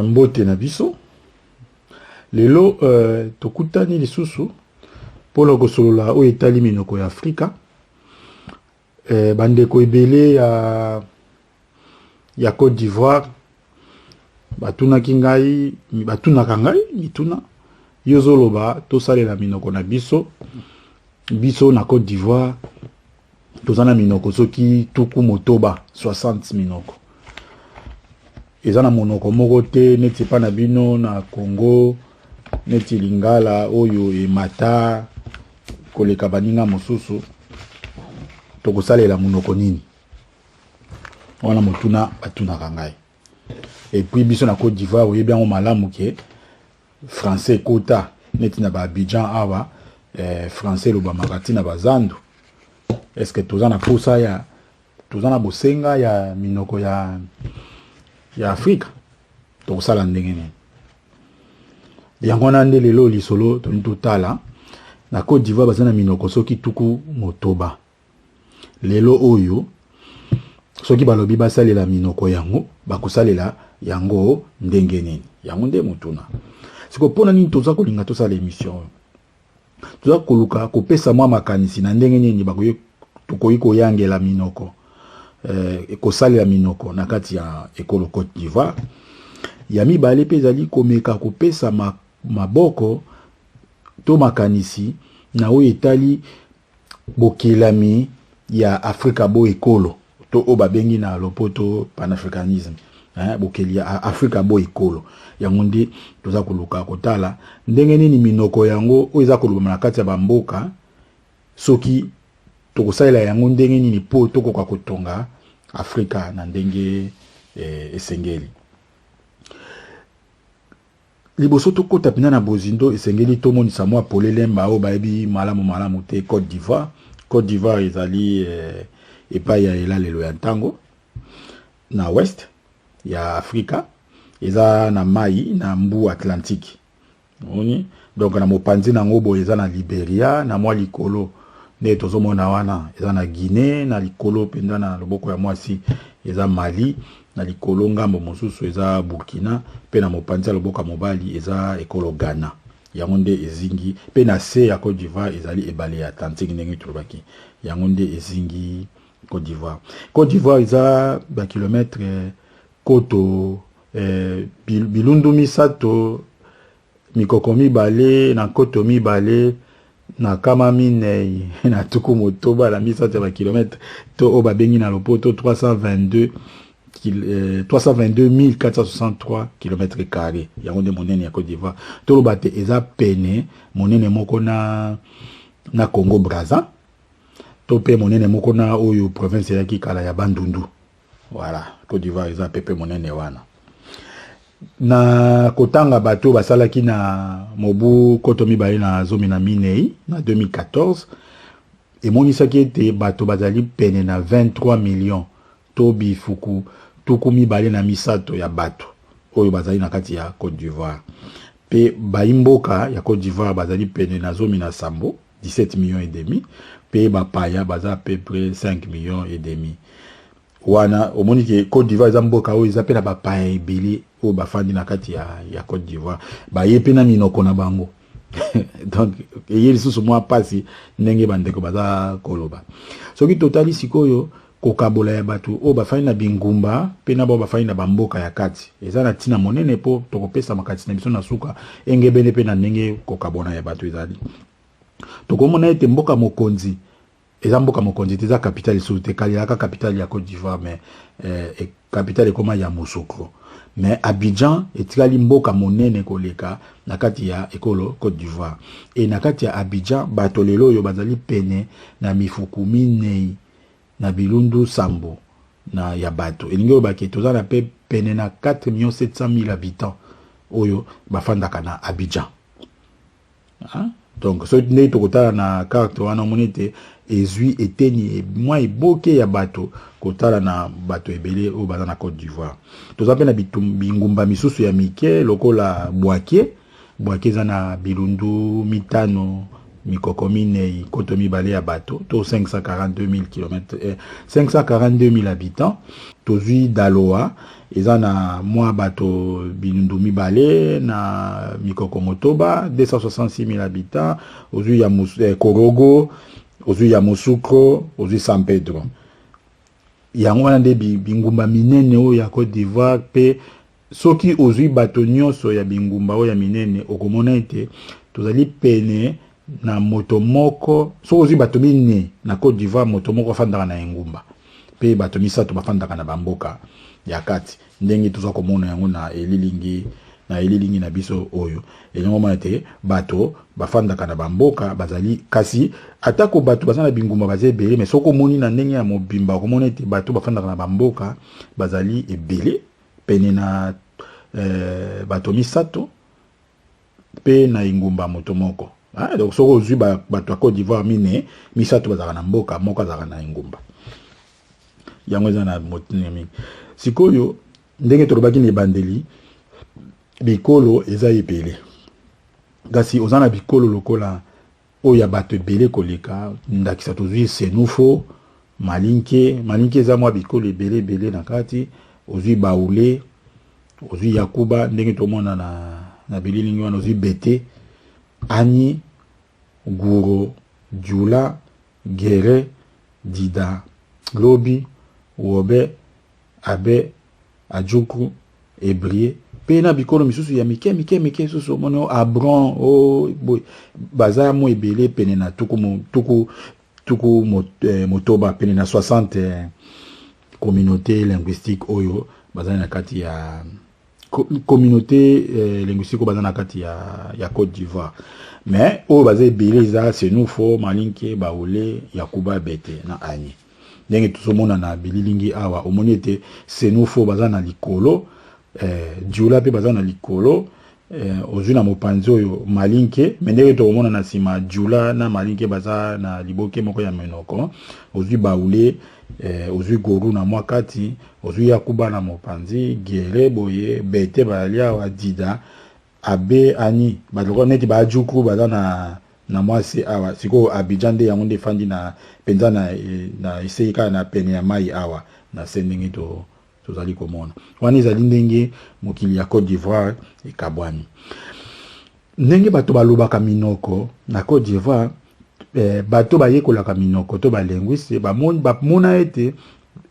Mbote na biso. Lelo tokutani lisusu mpona kosolola oyo etali minoko ya Afrika. Bandeko ebele ya Côte d'Ivoire batunaki ngai, batunaka ngai mituna: yo ozoloba tosalela minoko na biso. Biso na Côte d'Ivoire toza na minoko soki 60, 60 minoko. Eza na monoko moko te neti epa na bino na Congo, neti lingala oyo emata koleka baninga mosusu. Tokosalela monoko nini? Wana motuna batunaka ngai. Et puis biso na Côte d'Ivoire, oyebi yango malamu ke français ekota neti na baAbidjan awa, français elobamaka ntina bazandu. Est ce que toza na posa ya, toza na bosenga ya minoko ya Afrika? Tokosala ndenge nini? Yango wana nde lelo lisolo tolingi totala. Na Côte d'Ivoire baza na minoko soki 60. Lelo oyo soki balobi basalela minoko yango, bakosalela yango ndenge nini? Yango nde motuna. Siko mpona nini toza kolinga tosala émission oyo? Toza koluka kopesa mwa makanisi na ndenge nini tokoki koyangela minoko, kosalela minoko na kati ya ekolo Côte d'Ivoire. Ya mibale mpe ezali komeka kopesa maboko to makanisi na oyo etali bokelami ya Afrika bo ekolo, to oyo babengi na lopoto panafricanisme, hein, bokeli ya Afrika bo ekolo. Yango nde toza koluka kotala ndenge nini minoko yango oyo eza kolobama na kati ya bamboka, soki tokosalela yango ndenge nini mpo tokoka kotonga Afrika na ndenge esengeli. Liboso tokɔta mpenza na bozindo, esengeli tomonisa mwa polele oyo bayebi malamu malamu te Côte d'Ivoire. Côte d'Ivoire ezali epai ya elalelo ya ntango na ouest ya Afrika. Eza na mai na mbu Atlantique, omoni. Donc na mopanzi nango boye eza na Liberia, na mwa likolo nde tozomona wana eza na Guinée, na likolo mpenza na loboko ya mwasi eza Mali, na likolo ngambo mosusu eza Burkina, mpe na mopanzi ya loboko ya mobali eza ekolo Ghana. Yango nde ezingi. Mpe na se ya Côte d'Ivoire ezali ebale ya Atlantique, ndenge tolobaki. Yango nde ezingi Côte d'Ivoire. Côte d'Ivoire eza bakilomètre koto bilundu misato mikoko mibale na nkoto mibale na kama minei na 63 ya bakilomètre, to oyo babengi na lopoto 322 463 km carré. Yango nde monene ya Côte d'Ivoire. Toloba te eza pene monene moko na Congo Braza, to mpe monene moko na oyo province eyaki kala ya Bandundu. Voilà, Côte d'Ivoire eza pepe monene wana. Na kotanga bato oyo basalaki na mobu 2014, na 2014, emonisaki ete bato bazali pene na 23 millions to bifuku 23 ya bato oyo bazali na kati ya Côte d'Ivoire. Mpe bayimboka ya Côte d'Ivoire bazali pene na 17, 17 millions et demi, mpe bapaya baza à peu près 5 millions et demi. Wana omoni ke Côte d'Ivoire eza mboka oyo eza mpe na bapaya ebele oyo bafandi na kati ya Côte d'Ivoire, baye mpe na minoko na bango. Donc eye lisusu mwa mpasi ndenge bandeko baza koloba. Soki totali sikoyo kokabola ya bato oyo bafandi na bingumba mpe na bao bafandi na bamboka ya kati, eza na ntina monene mpo tokopesa makati na biso na suka engebene mpe na ndenge kokabona ya bato ezali. Tokomona ete mboka mokonzi eza mboka mokonzi te, eza capitale lisusu te. Kalelaka capitale ya Côte d'Ivoire, mais capitale ekóma ya Yamoussoukro. Mais Abidjan etikali mboka monene koleka na kati ya ekolo Côte d'Ivoire. E na kati ya Abidjan, bato lelo oyo bazali pene na mifuku minei na bilundu sambo na ya bato. Elingi oyo bake toza na mpe pene na 4 millions 700 000 habitants oyo bafandaka na Abidjan, hein? Donc soki ndenge tokotala na carte wana, omoni ete ezwi eteni mwa eboke ya bato kotala na bato ebele oyo baza na Côte d'Ivoire. Toza mpe na bingumba misusu ya mike lokola Bouaké. Bouaké eza na bilundu mitano. mikoko minei nkoto mibale ya bato to 542 000 km, 542 000 habitants. Tozwi Daloa, eza na mwa bato binundu mibale na mikoko motoba, 266 000 habitants. Ozwi ya Korogo, ozwi ya Yamoussoukro, ozwi San Pedro. Yango wana nde bingumba minene oyo ya Côte d'Ivoire. Mpe soki ozwi bato nyonso ya bingumba oyo ya minene, okomona ete tozali pene na moto moko. Soki ozwi bato mine na Côte d'Ivoire, moto moko afandaka na engumba mpe bato misato bafandaka na bamboka ya kati, ndenge toza komona yango na elilingi na biso oyo. Elingi omona ete bato bafandaka na bamboka bazali, kasi atako bato baza na bingumba baza ebele, mais soki omoni na ndenge ya mobimba, okomona ete bato bafandaka na bamboka bazali ebele, pene na bato misato mpe na engumba moto moko. Ah, donc soki ozwi bato ya Côte d'Ivoire mine, misato bazalaka na mboka, moko azalaka na engumba. Yango eza na motine mingi. Sikoyo, ndenge tolobaki na ebandeli, bikolo eza ebele, kasi oza na bikolo lokola oyo ya bato ebele koleka. Ndakisa, tozwi Senufo, Malinke. Malinke eza mwa bikolo ebele ebele na kati. Ozwi Baule, ozwi Yakuba, ndenge tomona na bililingi wana, ozwi Bete, Ani, Guro, Djula, Gere, Dida, Lobi, Wobe, Abe, Adjuku, Ebrie, mpe na bikolo misusu ya mike mike mike susu. Omoni o Abron o boye, baza mo ebele, pene na tuku motoba, pene na 60 communauté linguistique oyo bazali na kati ya communauté linguistique oyo baza na kati ya Côte d'Ivoire. Mais oyo baza ebele eza Senufo, Malinke, Baole, Yakuba, Bete na Ani. Ndenge tozomona na bililingi awa, omoni ete Senufo baza na likolo, Djula mpe baza na likolo, ozwi na mopanzi oyo Malinke. Mais ndenge tokomona na nsima, Djula na Malinke baza na liboke moko ya minoko. Ozwi Baule, ozwi Goru na mwa kati, ozwi Yakuba na mopanzi, Gere boye, Bete bazali awa, Dida, Abe, Ani, bato neti Bajuku baza na mwasi awa. Sikoyo Abidjan nde yango nde efandi na mpenza na esei kaka na pene ya mai awa na se. Ndenge tozali komona wana, ezali ndenge mokili ya Côte d'Ivoire ekabwani, ndenge bato balobaka minoko na Côte d'Ivoire. Bato bayekolaka minoko to balinguiste bamona ete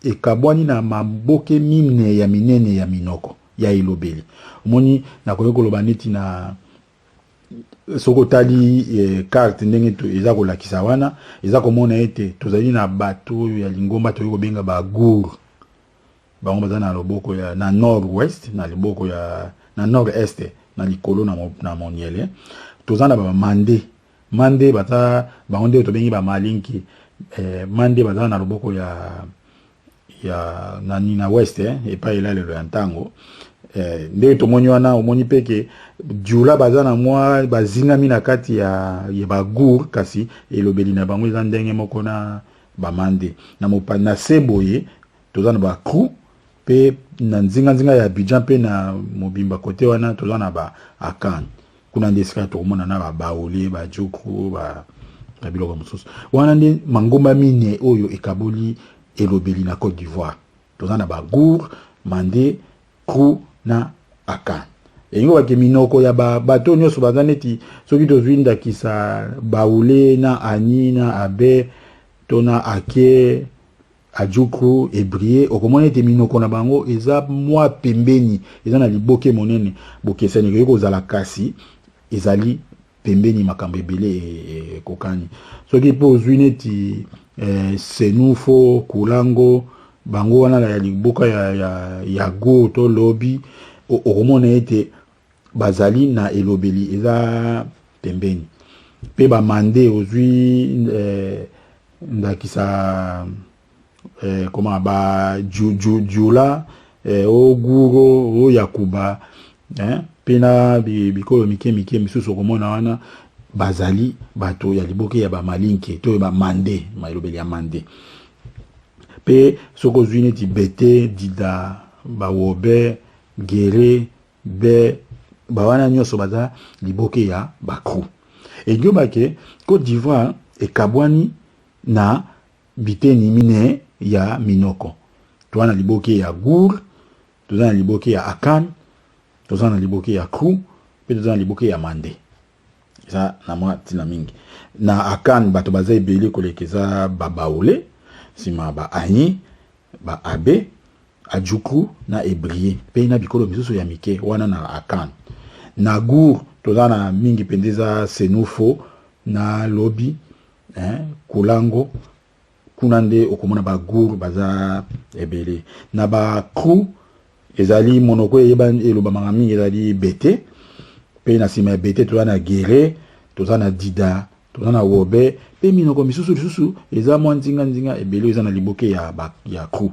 ekabwani na maboke mine ya minene ya minoko ya elobeli. Omoni, nakoki koloba neti na soki otali carte ndenge eza kolakisa wana, eza komona ete tozali na bato oyo ya lingomba tokoki kobenga bagour. Bango baza na loboko ya na nord ouest, na loboko ya na nord est, na likolo na moniele. Toza na bamande. Mande baza bango nde tobengi bamalinki. Mande baza na loboko ya nani, na ouest, epai elalelo ya ntango. Ndenge tomoni wana, omoni mpe ke Djula baza na mwa bazingami na kati ya bagour, kasi elobeli na bango eza ndenge moko na bamande. Na se boye toza na bakru, mpe na nzinganzinga ya Abidjan mpe na mobimba kote wana toza na ba Akan. Kuna nde esika tokomona na babaole, bajukru, ba biloko mosusu wana. Nde mangomba mine oyo ekaboli elobeli na Côte d'Ivoire. Toza na bagour, Mande, Kru na Akan. Elingi bake minoko ya bato nyonso baza neti, soki tozwi ndakisa Baule na Ani na Abe to na Ake, Adjukru, Ebrie, okomona ete minoko na bango eza mwa pembeni, eza na liboke monene. Bokeseni ekoki kozala, kasi ezali pembeni, makambo ebele ekokani. Soki mpe ozwi neti Senufo, Kulango, bango wana ya liboka ya go to lobi, okomona ete bazali na elobeli eza pembeni. Mpe bamande, ozwi ndakisa koma ba Djula, o Guro, o Yakuba, mpe na bikolo mike mike misusu, okomona wana bazali bato ya liboke ya bamalinke to bamande, elobeli ya Mande. Mpe soki ozwi neti Bete, Dida, Bawobe, Gere, be bawana nyonso baza liboke ya bakru. Elingi koloba ke Cote d'Ivoire ekabwani na biteni mine ya minoko. Toza na liboke ya Gour, toza na liboke ya Akan, toza na liboke ya Krou, mpe toza na liboke ya Mande. Eza na mwa ntina mingi. Na Akan bato baza ebele koleka, eza ba Baoulé, nsima ba Anyi, ba Abe, Adjoukrou na Ebrie, mpe na bikolo misusu ya mike wana na Akan. Na Gour toza na mingi mpenza eza Senufo na Lobi, Koulango, kuna nde okomona ba Gour baza ebele. Na ba Krou ezali monoko eyebani elobamaka mingi ezali Bete, mpe na nsima ya Bete toza na Guéré, toza na Dida, toza na Wobe, mpe minoko misusu lisusu eza mwa nzinga nzinga ebele eza na liboke ya Krou.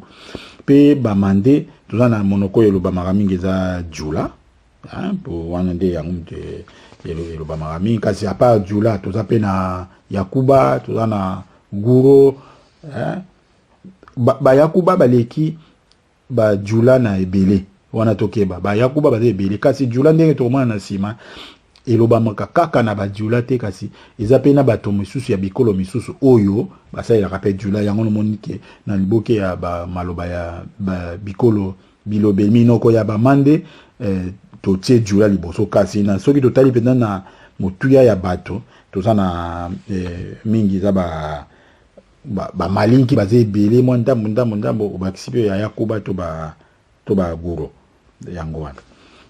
Mpe bamande toza na monoko oyo elobamaka mingi eza Djoula, mpo wana nde yango moto elobamaka mingi. Kasi à part Djoula toza mpe na Yakuba, toza na Gouro. Bayakuba baleki badjula na ebele wana, tokeba, bayakuba baza ebele, kasi djula ndenge tokomona na nsima elobamaka kaka na badjula te, kasi eza mpe na bato misusu ya bikolo misusu oyo basalelaka mpe djula. Yango nomoni ke na liboke ya maloba ya bikolo bilobe minoko ya bamande, totie djula liboso. Kasi na soki totali mpenza na motuya ya bato, toza na mingi eza bamalinki baza ebele, mwa ndambo ndambo ndambo obakisi mpe ya Yakuba to baguro yango wana.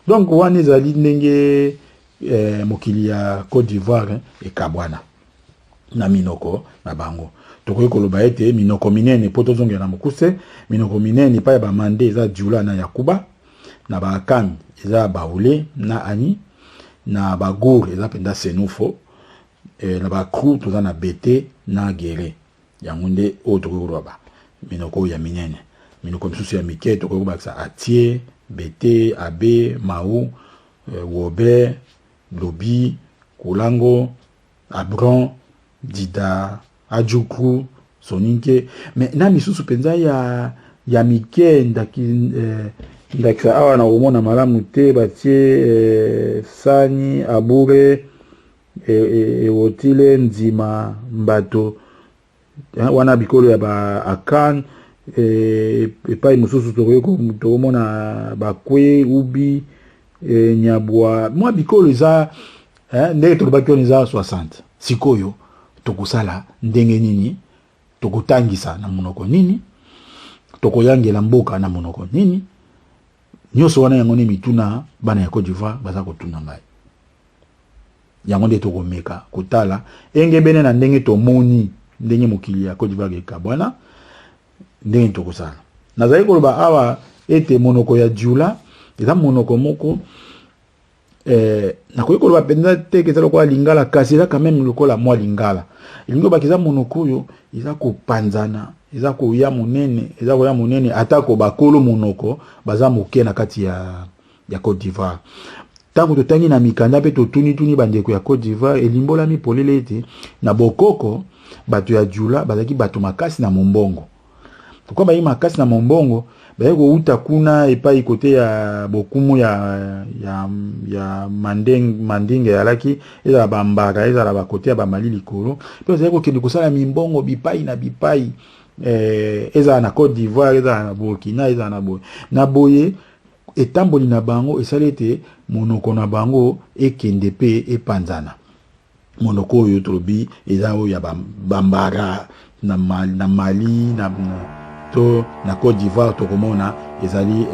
Donc wana ezali ndenge mokili ya Côte d'Ivoire ekabwana na minoko na bango. Tokoki koloba ete minoko minene, mpo tozongela na mokuse, minoko minene epai ya bamande eza Djoula na Yakuba, na Baakan eza Baoulé na Ani, na Bagour eza mpenza Senufo, na Bakrou toza na Bete na Guéré. Yango nde oyo tokoki koloba minoko oyo ya minene. Minoko misusu ya mike tokoki kobakisa Atie, Bete, Abe, Mau, Wobe, Lobi, Koulango, Abron, Dida, Adjoukrou, Soninke, mais na misusu mpenza ya mike, ndakisa awa na komona malamu te, batie Sani, Aboure, Ewotile, Nzima, Mbato, wana bikolo ya ba Akan. Epai mosusu tokoki tokomona Bakwe, Ubi, Nyabwa, mwa bikolo eza ndenge tolobaki wana eza 60. Sikoyo tokosala ndenge nini? Tokotangisa na monoko nini? Tokoyangela mboka na monoko nini? Nyonso wana yango nde mituna bana ya Côte d'Ivoire baza kotuna ngai. Yango nde tokomeka kotala engebene na ndenge tomoni ndenge mokili ya Côte d'Ivoire ekabwana, ndenge tokosala. Nazali koloba awa ete monoko ya Djoula eza monoko moko, nakoki koloba mpenza te eza lokola lingala, kasi eza quand même lokola mwa lingala. Elingi kobaka eza monoko oyo eza kopanzana, eza koya monene, eza koya monene, atako bakolo monoko baza moke na kati ya Côte d'Ivoire. Ntango totangi na mikanda mpe totunituni bandeko ya Côte d'Ivoire, elimbolami polele ete na bokoko bato ya Djoula bazalaki bato makasi na mombongo. Pourquoi bayaki makasi na mombongo? Bayaki kouta kuna epai kote ya bokumu ya Mandinga, eyalaki ezala bambara, ezala bakote ya bamali likolo, mpe bazalaki kokende kosala mimbongo bipai na bipai, ezala na Côte d'Ivoire, ezala na Burkina, ezala na boye na boye. Etamboli na bango esali ete monoko na bango ekende mpe epanzana. Monoko oyo tolobi eza oyo ya bambara na Mali to na Côte d'Ivoire, tokomona ezali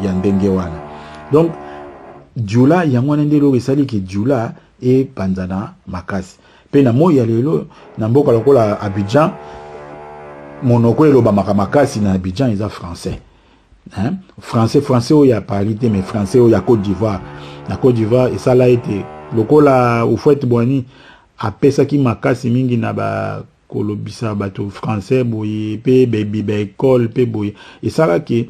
ya ndenge wana. Donc Djoula yango wana nde eloko esaliki Djoula epanzana makasi. Mpe na moi ya lelo, na mboka lokola Abidjan, monoko elobamaka makasi na Abidjan eza français, hein? Français, français oyo ya Paris te, mais français oyo ya Côte d'Ivoire. Na Côte d'Ivoire esala ete lokola Houphouët Boigny apesaki makasi mingi na bakolobisa bato français boye, mpe baekole mpe boye, esalaki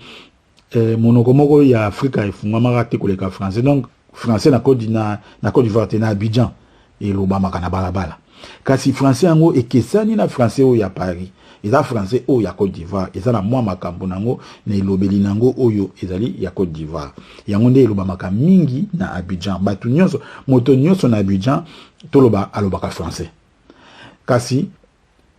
monoko moko ya Afrika efungwamaka te koleka français. Donc français na Côte d'Ivoire te, na Abidjan elobamaka na balabala, kasi français yango ekesani na français oyo ya Paris. Eza français oyo ya Côte d'Ivoire, eza na mwa makambo nango na elobeli nango oyo ezali ya Côte d'Ivoire. Yango nde elobamaka mingi na Abidjan. Bato nyonso, moto nyonso na Abidjan toloba alobaka français. Kasi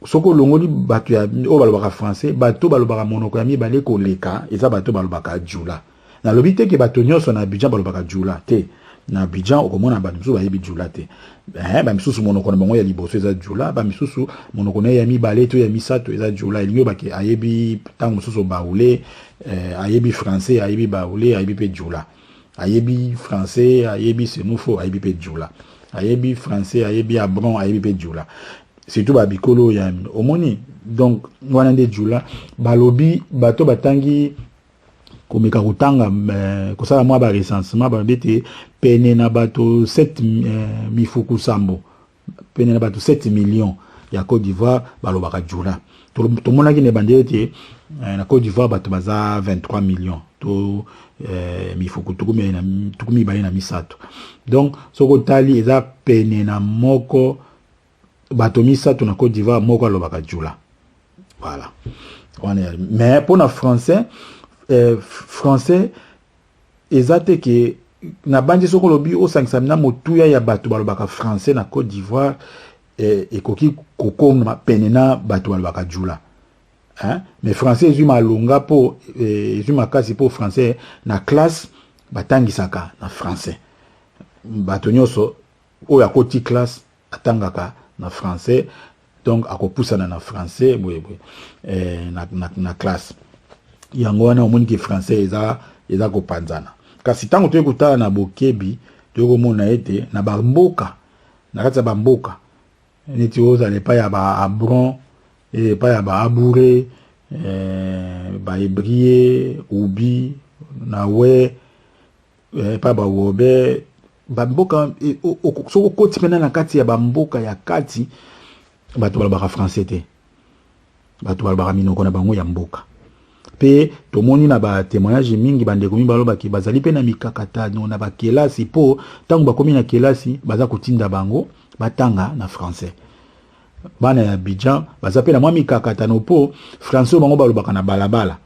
soki olongoli bato ya oyo balobaka français, bato balobaka monoko ya mibale koleka eza bato balobaka djoula. Nalobi te ke bato nyonso na Abidjan balobaka djoula te. Na Abidjan okomona bato mosusu bayebi djoula te. Bamisusu monoko na bango ya liboso eza djoula, bamisusu monoko na ye ya mibale to ya misato eza djoula. Elingi obake ayebi ntango mosusu baoule, ayebi français, ayebi baoule, ayebi mpe djoula. Ayebi français, ayebi senufo, ayebi mpe djoula. Ayebi français, ayebi abron, ayebi mpe djoula. Surtout babikolo ya omoni. Donc wana nde djoula. Balobi bato batangi komeka kotanga, kosala mwa barecensement, balobi ete pene na bato 7 mifuku sambo, pene na bato 7 millions ya Côte d'Ivoire balobaka djoula. Tomonaki na ebandeli ete na Côte d'Ivoire bato baza 23 millions to mifuku 23. Donc soki otali, eza pene na moko, bato misato na Côte d'Ivoire moko alobaka djoula. Voilà wana. Mais mpona français, français eza te ke nabandi. Soki olobi osangisa na motuya ya bato balobaka français na Côte d'Ivoire, ekoki kokoma pene na bato balobaka djoula, hein? Mais français ezwi malonga mpo ezwi makasi, mpo français na classe batangisaka na français. Bato nyonso oyo akoti classe atangaka na français, donc akopusana na français boyeboye na classe. Yango wana omoni ke français eza kopanzana. Kasi ntango toyei kotala na bokebi, toyei komona ete na bamboka, na kati ya bamboka neti ozala epai ya baabron, epai ya baabure, baebrie, ubi na we, epai bawobe, bamboka, soki okoti mpena na kati ya bamboka ya kati, bato balobaka français te. Bato balobaka minoko na bango ya mboka. Mpe tomoni na batémoignage mingi, bandeko mingi balobaki bazali mpe na mikakatano na bakelasi, mpo ntango bakomi na kelasi, baza kotinda bango batanga na français. Bana ya Abidjan baza mpe na mwa mikakatano, mpo français oyo bango balobaka na balabala,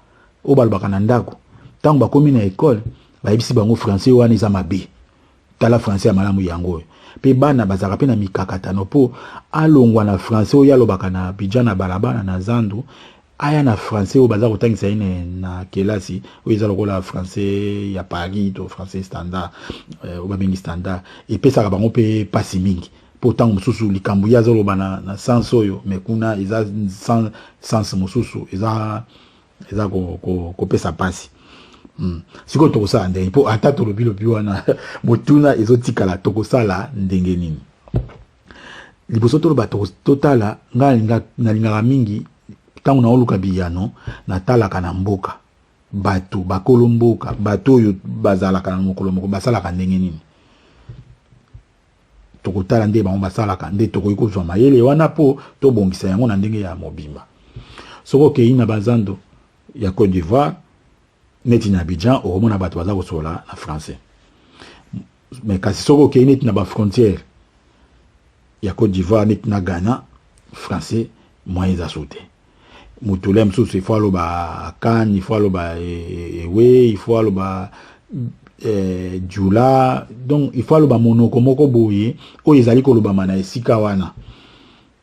oyo balobaka na ndako, ntango bakomi na ekole, bayebisi bango français wana eza mabe, tala français ya malamu yango oyo. Mpe bana bazalaka mpe na mikakatano mpo alongwa na français oyo alobaka na Abidjan na balabala, na zandu, aya na français oyo baza kotangisa ye na kelasi, oyo eza lokola français ya Paris to français standard, oyo babengi standard. Epesaka bango mpe mpasi mingi, mpo ntango mosusu likambo ye azoloba na sens oyo, mais kuna eza sens mosusu, eza kopesa mpasi. Sikoyo tokosala ndenge? Mpo ata tolobi lobi wana, motuna ezotikala: tokosala ndenge nini? Liboso toloba, totala. Ngai nalingaka mingi ntango naoluka biyano, natalaka na mboka, bato bakolo mboka, bato oyo bazalaka na mokolo moko basalaka ndenge nini. Tokotala nde bango basalaka nde tokoki kozwa mayele wana mpo tobongisa yango na ndenge ya mobimba. Soki okei na bazando ya Côte d'Ivoire, neti na Abidjan, okomona bato baza kosolola na français. Mais kasi soki okei neti na bafrontière ya Côte d'Ivoire, neti na Ghana, français moyen eza so te. Motole mosusu, il faut aloba kan, il faut aloba ewe, il faut aloba djoula. Donc il faut aloba monoko moko boye oyo ezali kolobama na esika wana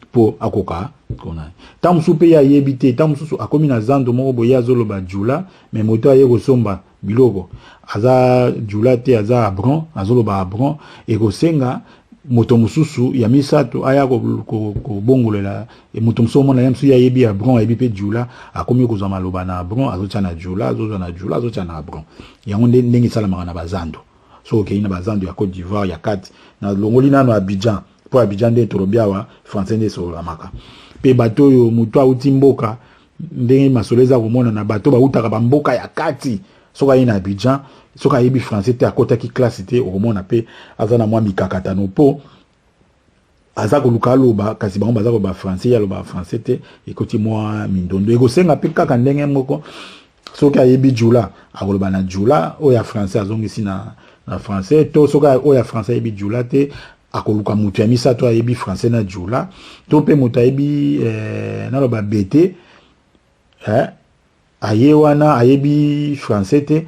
mpo akoka kona. Ntango mosusu mpe ye ayebi te. Ntango mosusu akomi na zando moko boye, azoloba djoula, mais moto aye kosomba biloko aza djoula te, aza abron, azoloba abron. Ekosenga moto mosusu ya misato aya kobongolela. Moto mosusu omona ye mosusu ye ayebi abron, ayebi mpe djoula, akomi kozwa maloba na abron, azotia na djoula, azozwa na djoula, azotia na abron. Yango nde ndenge esalamaka na bazando. Soki okei na bazando ya Côte d'Ivoire ya kati, nalongoli nano Abidjan, mpo Abidjan nde tolobi awa, français nde esololamaka. Mpe bato oyo, moto auti mboka, ndenge masolo eza komonana, bato bautaka bamboka ya kati, soki aye na Abidjan, soki ayebi français te, akotaki classe te, okomona mpe aza na mwa mikakatano, mpo aza koluka aloba, kasi bango baza koloba français, ye aloba français te, ekoti mwa mindondo. Ekosenga mpe kaka ndenge moko, soki ayebi djoula, akoloba na djoula, oyo ya français azongisi na français, to soki oyo ya français ayebi djoula te, akoluka moto ya misato ayebi français na djoula, to mpe moto ayebi naloba bete. eh, aye wana ayebi français te,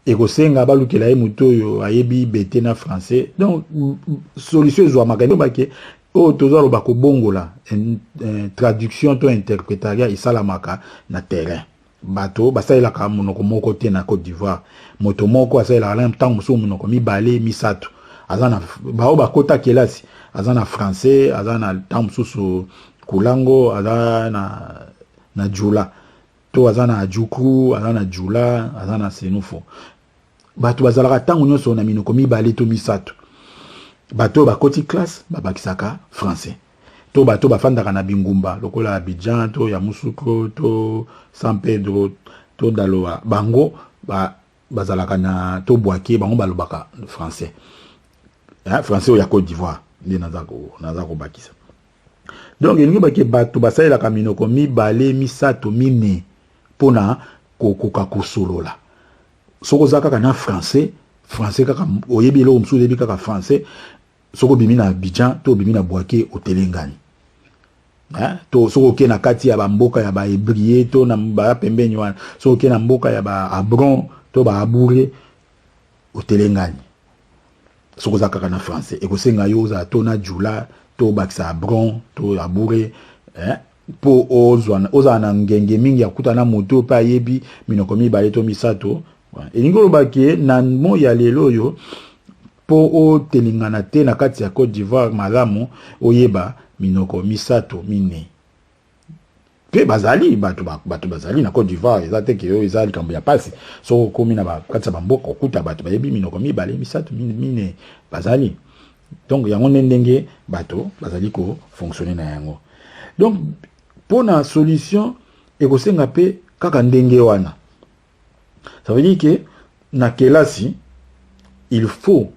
ekosenga balukela ye moto oyo ayebi bete na français. Donc solution ezwamaka bake oyo tozaloba kobongola, traduction to interprétariat esalamaka na terrain. Bato basalelaka monoko moko te na Côte d'Ivoire. Moto moko asalelaka na ntango mosusu monoko mibale, misato. Aza na bao bakota kelasi, aza na français, aza na ntango mosusu kulango, aza na jula, to aza na adjoukrou, aza na jula, aza na senufo. Bato bazalaka ntango nyonso na minoko mibale to misato. Bato oyo bakoti classe babakisaka français, to bato bafandaka na bingumba lokola Abidjan to Yamoussoukro to San Pedro to Daloa, bango bazalaka na to Bouaké, bango balobaka français, français oyo ya Côte d'Ivoire nde naza kobakisa. Donc elingi bake bato basalelaka minoko mibale, misato, mine mpona kokoka kosolola. Soki oza kaka na français, français kaka oyebi, eloko mosusu oyebi kaka français, soki obimi na Abidjan to obimi na Bouaké, otelengani. To soki oke na kati ya bamboka ya baébrie to na baya pembeni wana, soki oke na mboka ya baabron to baabouré, otelengani. Soki oza kaka na français, ekosenga yo ozala to na jula to obakisa abron to abouré, mpo ozala na ngenge mingi ya kuta na moto mpe ayebi minoko mibale to misato. Elingi oloba ke na moi ya lelo oyo, mpo otelingana te na kati ya Côte d'Ivoire, malamu oyeba minoko misato, mine. Mpe bazali bato, bato bazali na Côte d'Ivoire. Eza te ke oyo eza likambo ya pasi. Soki okomi na kati ya bamboka, okuta bato bayebi minoko mibale, misato, mine, bazali. Donc yango nde ndenge bato bazali kofonctionner na yango. Donc mpo na solution, ekosenga mpe kaka ndenge wana. Ça veut dire ke na kelasi, il faut,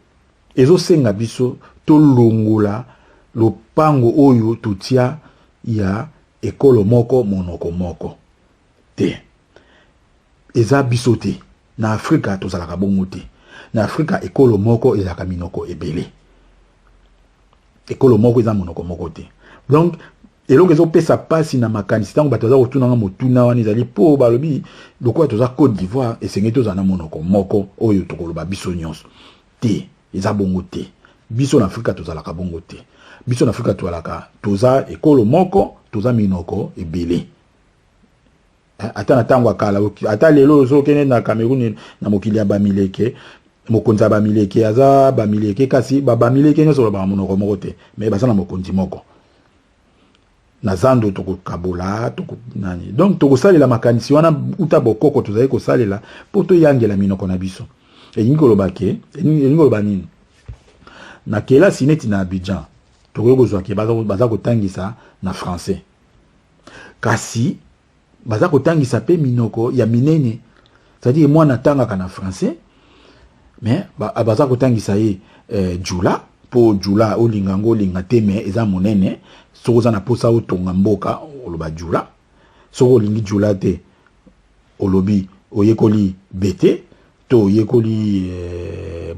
ezosenga biso tolongola lopango oyo totia ya ekolo moko, monoko moko te. Eza biso te. Na Afrika tozalaka bongo te. Na Afrika, ekolo moko ezalaka minoko ebele. Ekolo moko eza monoko moko te. Donc eloko ezopesa mpasi na makanisi ntango bato baza kotunanga motuna wana, ezali mpo balobi lokola toza Côte d'Ivoire, esengeli tozala na monoko moko oyo tokoloba biso nyonso. Te, eza bongo te. Biso na Afrika tozalaka bongo te. Biso na Afrika tozalaka, toza ekolo moko, toza minoko ebele. Ata na ntango ya kala, ata lelo, ozokende na Cameroun, na mokili ya Bamileke, mokonzi ya Bamileke aza Bamileke, kasi Bamileke nyonso balobaka monoko moko te, mais baza na mokonzi moko. Na zando tokokabola toko, nani. Donc tokosalela makanisi wana uta bokoko tozali kosalela mpo toyangela minoko na biso. Elingi koloba ke, elingi koloba nini? Na kelasi neti na Abidjan, tokoki kozwa ke baza kotangisa na français, kasi baza kotangisa mpe minoko ya minene. C'est-à-dire mwana atangaka na français, mais baza kotangisa ye jula, mpo jula, olinga yango, olinga te, mais eza monene. Soki oza na mposa otonga mboka, oloba jula. Soki olingi jula te, olobi oyekoli bete to oyekoli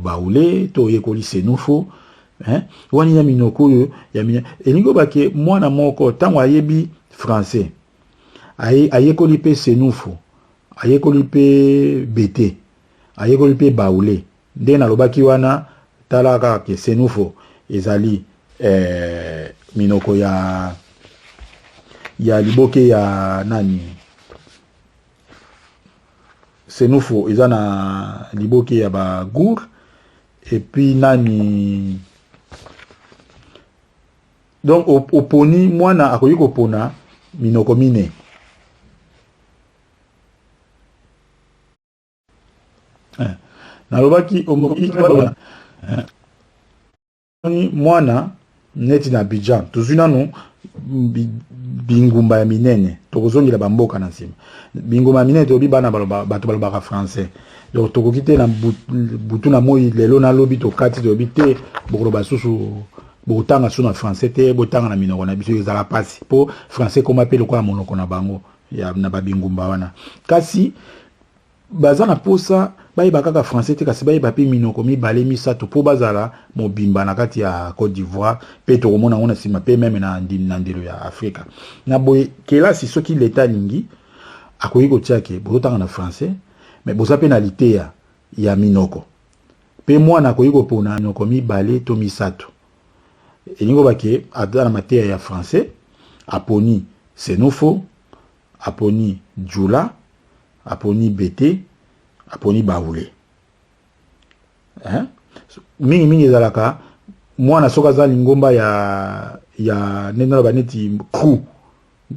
baoulé to oyekoli senufo, hein? Wana eza minoko oyo ya minene. Elingi obake mwana moko, ntango ayebi français, ayekoli mpe senufo, ayekoli mpe bete, ayekoli mpe baoulé. Nde nalobaki wana, tala kaka ke senufo ezali minoko ya liboke ya nani. Senufo eza na liboke ya bagour et puis nani. Donc oponi, mwana akoki kopona minoko mine. Nalobaki mwana neti na Abidjan, tozwi nanu bingumba ya minene, tokozongela bamboka na nsima. Bingumba ya minene, toyebi bana, bato balobaka français. Donc tokoki te na butu na moi, lelo nalobi, tokati, toyebi te, bokoloba susu, bokotanga su na français te, botanga na minoko na biso. Ezala mpasi mpo français ekoma mpe lokola monoko na bango ya na babingumba wana. Kasi baza na posa bayeba kaka français te, kasi bayeba mpe minoko mibale, misato, mpo bazala mobimba na kati ya Côte d'Ivoire. Mpe tokomona yango na nsima mpe même na ndelo ya Afrika. Na boye, kelasi, soki leta alingi, Akoki kotia ke bozotanga na français, mais boza mpe na liteya ya minoko, mpe mwana akoki kopona minoko mibale to misato. Elingi koloba ke aza na mateya ya français, aponi senufo, aponi djula, aponi bete, aponi baoule, hein? Mingi mingi ezalaka mwana soki aza lingomba ya ndenge naloba neti Kru.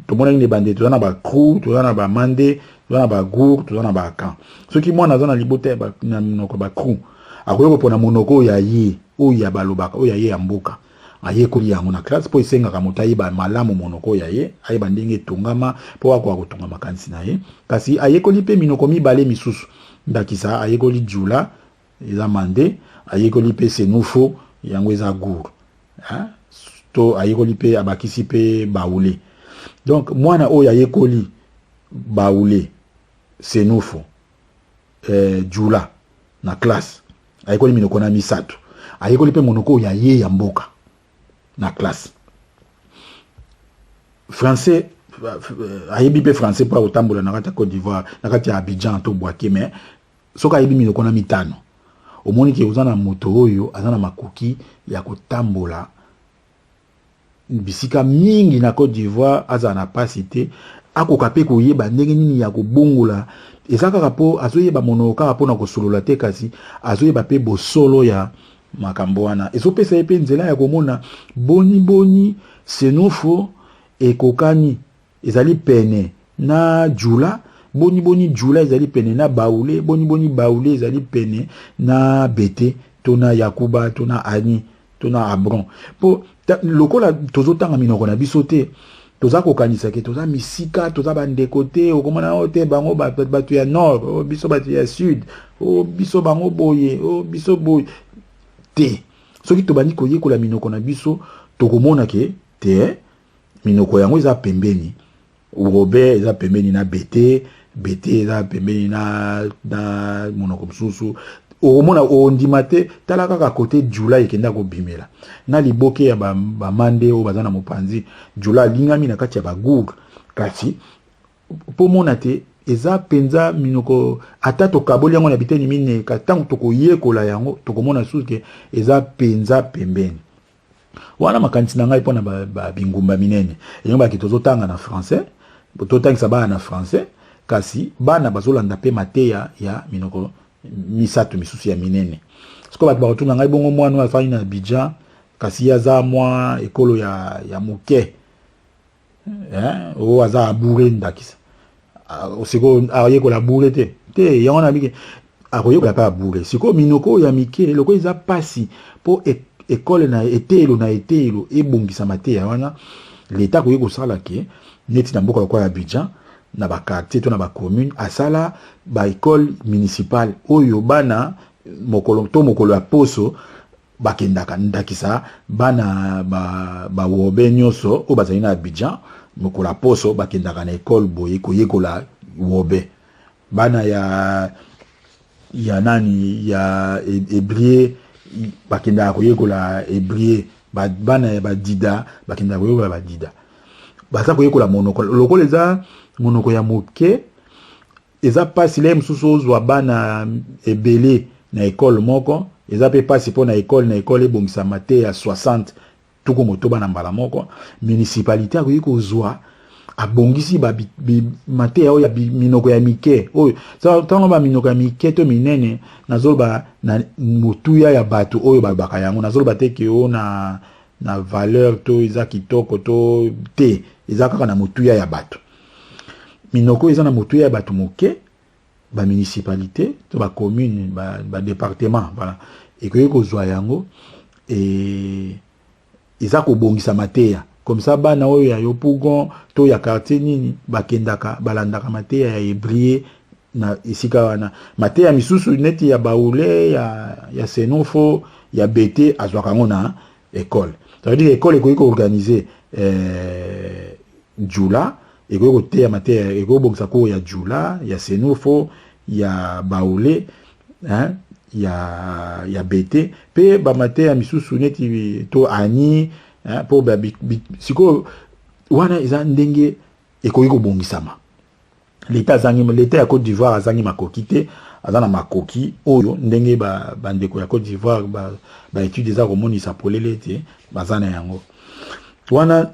Tomonaki nde bande, toza na baKru, toza na baMande, toza na baGour, toza na baAkan. Soki mwana aza na libota na monoko baKru, akoki kopona monoko oyo ya ye, oyo ya balobaka, oyo ya ye ya mboka. Ayekoli yango na classe, mpo esengaka moto ayeba malamu monoko oyo ya ye, ayeba ndenge etongama mpo akoka kotonga makanisi na ye. Kasi ayekoli mpe minoko mibale misusu. Ndakisa, ayekoli djula, eza mande, ayekoli mpe senufo, yango eza gour, to ayekoli mpe, abakisi mpe baoule. Donc mwana oyo ayekoli baoule, senufo, djula na classe, ayekoli minoko na misato, ayekoli mpe monoko oyo ya ye ya mboka na classe. Français, ayebi mpe français mpo akotambola na kati ya Côte d'Ivoire, na kati ya Abidjan to Bouaké. Mais soki ayebi minoko na mitano, omoni ke oza na moto oyo aza na makoki ya kotambola bisika mingi na Côte d'Ivoire, azala na mpasi te, akoka mpe koyeba ndenge nini ya kobongola. Eza kaka mpo azoyeba monoko kaka mpona kosolola te, kasi azoyeba mpe bosolo ya makambo wana. Ezopesa ye mpe nzela ya komona boni boni senufo ekokani, ezali pene na djula, boni boni djula ezali pene na baoule, boni boni baoule ezali pene na bete to na yakuba to na ani to na abron. Mpo lokola tozotanga minoko na biso te, toza kokanisa ke toza misika, toza bandeko te. Okomona oyo te, bango bato ya nord, o biso bato ya sud, o biso bango boye, o biso boye te. Soki tobandi koyekola minoko na biso, tokomona ke te, minoko yango eza pembeni. Wobé eza pembeni na bete, bete eza pembeni na monoko mosusu. Okomona, ondima te, tala kaka kote djula ekenda kobimela na liboke ya bamande oyo baza na mopanzi. Djula alingami na kati ya baGour, kasi mpo mona te eza mpenza minoko. Ata tokaboli yango na biteni minei, ntango tokoyekola yango, tokomona susu ke eza mpenza pembeni wana. Makanisi na ngai mpona bingumba minene elingi baki tozotanga na français, totangisa bana na français, kasi bana bazolanda mpe mateya ya minoko misato misusu ya minene. Sikoyo bato bakotuna ngai bongo, mwana oyo afandi na Abidjan, kasi ye aza mwa ekolo ya moke, oyo aza abouré, ndakisa, sikoyo ayekola abouré te? Te, yango na bike akoyekola mpe abouré. Sikoyo minoko oyo ya mike, lokola eza mpasi mpo ekole na eteyelo na eteyelo ebongisa mateya wana, leta akoki kosala ke neti na mboka lokola Abidjan, na baquartier to na bacommune, asala baécole municipale oyo bana mokolo to mokolo ya poso bakendaka. Ndakisa, bana baWobé nyonso oyo bazali na Abidjan, mokolo ya poso bakendaka na ekole boye koyekola wobé. Bana ya nani, ya Ebrie, bakendaka koyekola ebrie. Bana ya badida bakendaka koyekola badida. Baza koyekola monoko. Lokola eza monoko ya moke, eza mpasi le mosusu ozwa bana ebele na ekole moko. Eza mpe mpasi mpo na ekole na ekole ebongisama te ya 60, 60 na mbala moko. Municipalité akoki kozwa, abongisi mateya oyo ya minoko ya mike oyo. Ntango baminoko ya mike to minene, nazoloba na motuya ya bato oyo balobaka yango. Nazoloba te ke oyo na valeur to eza kitoko to te, eza kaka na motuya ya bato. Minoko oyo eza na motuya ya bato moke, bamunicipalité to bacommune, badepartement ba, voilà, ekoki kozwa yango eza kobongisa mateya. Comme ça bana oyo ya Yopougon to ya quartier nini bakendaka, balandaka mateya ya ebrie na esika wana. Mateya misusu neti ya baoule, ya senofo, ya bete, azwaka yango na école. Ça veut dire école ekoki koorganiser djula, ekoki koteya mateya, ekoki kobongisa cours ya djula, ya senufo, ya baoule, hein, ya bete, mpe bamateya misusu neti to ani, mpo sikoyo wana eza ndenge ekoki kobongisama. Leta azangi, leta ya Côte d'Ivoire azangi makoki te. Aza na makoki oyo ndenge bandeko ya Côte d'Ivoire baétude eza komonisa polele ete baza na yango wana.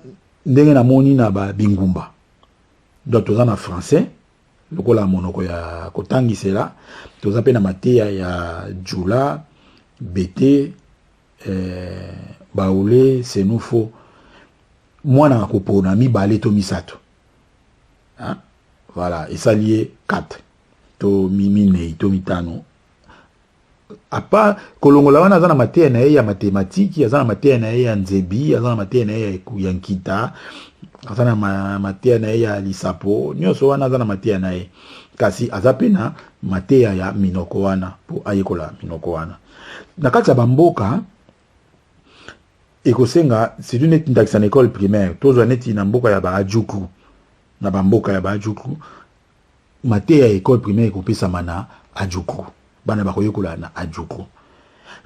Ndenge namoni na babingumba, donc toza na français lokola monoko ya kotangisela, toza mpe na mateya ya djoula, bété, baoulé, senufo. Mwana akopona mibale to misato, hein? Voilà, esali ye 4 to minei to mitano. Apa kolongola wana, aza na mateya na ye ya matematiki, aza na mateya na ye ya nzebi, aza na mateya na ye ya nkita, aza na mateya na ye ya lisapo. Nyonso wana aza na mateya na ye, kasi aza mpe na mateya ya minoko wana mpo ayekola minoko wana. Na kati ya bamboka ekosenga surtout neti ndakisa na école primaire, tozwa neti na mboka ya baadjukru, na bamboka ya baadjukru, mateya ya école primaire ekopesama na adjukru, bana bakoyekola na adjukru.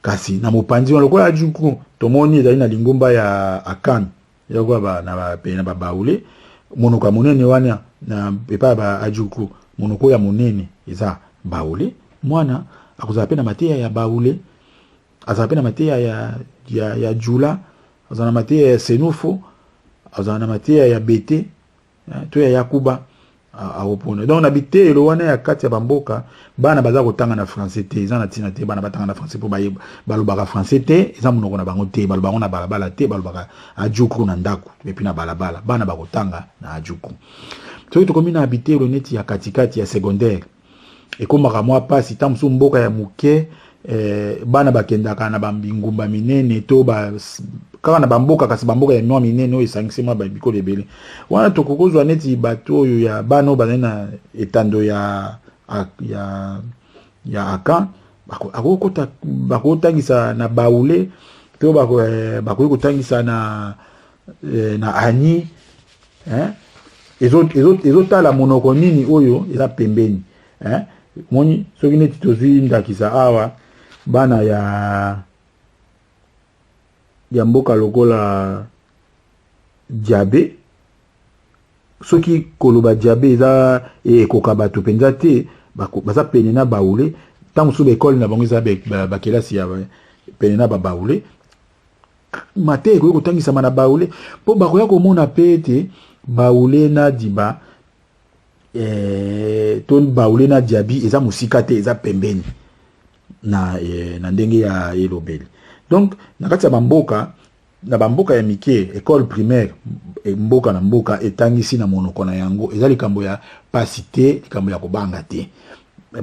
Kasi na mopanzi wana, lokola adjukru tomoni ezali na lingomba ya akan, yakoa na babaoulé, monoko ya monene wana na epai ya baadjukru, monoko ya monene eza baoulé. Mwana akozala mpe na mateya ya baoulé, azala mpe na mateya ya djoula, azala na mateya ya senufo, azala na mateya ya bété to ya yakuba, akopona. Donc na biteyelo wana ya kati ya bamboka, bana baza kotanga na français te. Eza na ntina te bana batanga na français, mpo balobaka français te, eza monoko na bango te. Balobaka ngo na balabala te, balobaka adjukru na ndako et puis na balabala. Bana bakotanga na adjukru. Soki tokomi na biteyelo neti ya katikati, ya secondaire, ekomaka mwa mpasi. Ta mosusu mboka ya moke, bana bakendaka na bambingumba minene to kaka na bamboka, kasi bamboka ya mwa minene oyo esangisi mwa bikolo ebele wana, tokoki kozwa neti bato oyo ya bana oyo bazali na etando ya akan, akokota, bakotangisa na baoulé to bakoki kotangisa na agni. Ezotala monoko nini oyo eza pembeni, eh? Moni soki neti tozwi ndakisa awa, bana ya mboka lokola Diabe, soki koloba Diabe eza ekoka bato mpenza te, baza pene na baoulé. Ntango mosusu baécole na bango eza bakelasi ya pene na babaoulé, mateya ekoki kotangisama na baoulé, mpo bakoya komona mpe ete baoulé na diba to baoulé na diabi eza mosika te, eza pembeni na ndenge ya elobeli. Donc na kati ya bamboka, na bamboka ya mike, école primaire mboka na mboka etangisi na monoko na yango, eza likambo ya pasi te, likambo ya kobanga te.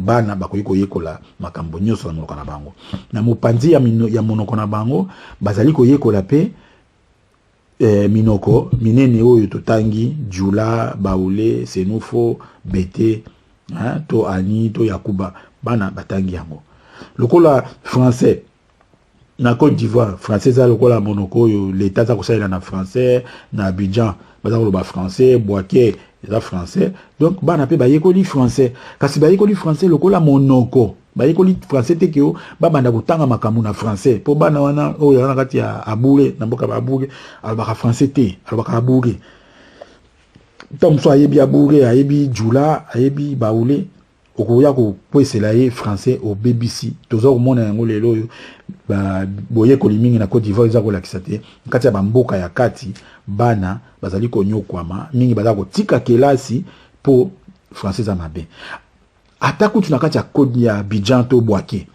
Bana bakoki koyekola makambo nyonso na monoko na bango. Na mopanzi ya monoko na bango, bazali koyekola mpe minoko minene oyo totangi: djoula, baoulé, senufo, bété, hein, to agni to yakuba. Bana batangi yango lokola français. Na Côte d'Ivoire, français eza lokola monoko oyo leta aza kosalela na français. Na Abidjan baza koloba français, Bouaké eza français. Donc bana mpe bayekoli français, kasi bayekoli français lokola monoko, bayekoli français te ke o babanda kotanga makambo na français, mpo bana wana oyo aza na kati ya abouré, na mboka baabouré, alobaka français te, alobaka abouré. Ntango mosusu ayebi abouré, ayebi djoula, ayebi baoulé, okoya kokwesela ye français, obebisi. Toza komona yango lelo oyo, boyekoli mingi na Côte d'Ivoire eza kolakisa te, kati ya bamboka ya kati, bana bazali konyokwama mingi, baza kotika kelasi mpo français eza mabe. Ata kutu na kati ya côte ya Abidjan to Bouaké,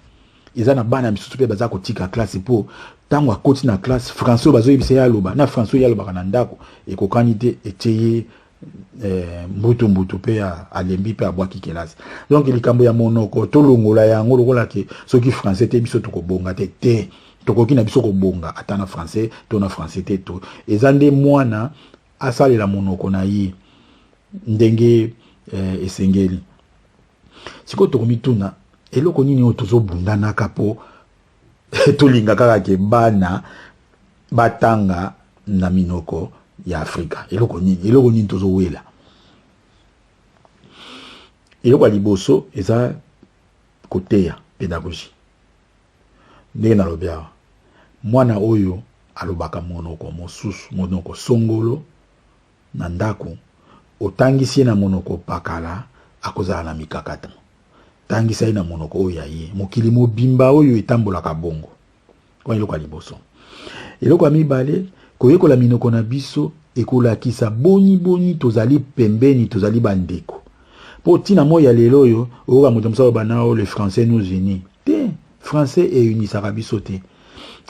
eza na bana misusu mpe baza kotika classe, mpo ntango akoti na classe, français oyo bazoyebisa ye aloba na français oyo alobaka na ndako ekokani te, etie ye mbutu mbutu mpe alembi mpe abwaki kelasi. Donc likambo ya monoko, tolongola yango lokola ke soki français te biso tokobonga te. Te, tokoki na biso kobonga ata na français to na français te. To eza nde mwana asalela monoko na ye ndenge esengeli. Sikoyo tokomituna eloko nini oyo tozobundanaka mpo tolinga kaka ke bana batanga na minoko ya Afrika? Eloko nini, eloko nini tozowela? Eloko ya liboso eza koteya, pédagogie. Ndenge nalobi awa, mwana oyo alobaka monoko mosusu, monoko songolo na ndako, otangisi ye na monoko pakala. Akozala na mikakatano. Tangisa ye na monoko oyo ya ye. Mokili mobimba oyo etambolaka bongo. Wana eloko ya liboso. Eloko ya mibale, koyekola minoko na biso ekolakisa boni boni tozali pembeni, tozali bandeko. Mpo ntina moi ya lelo oyo, oyoka moto mosusu aloba na le français nous unit. Te, français eunisaka biso te.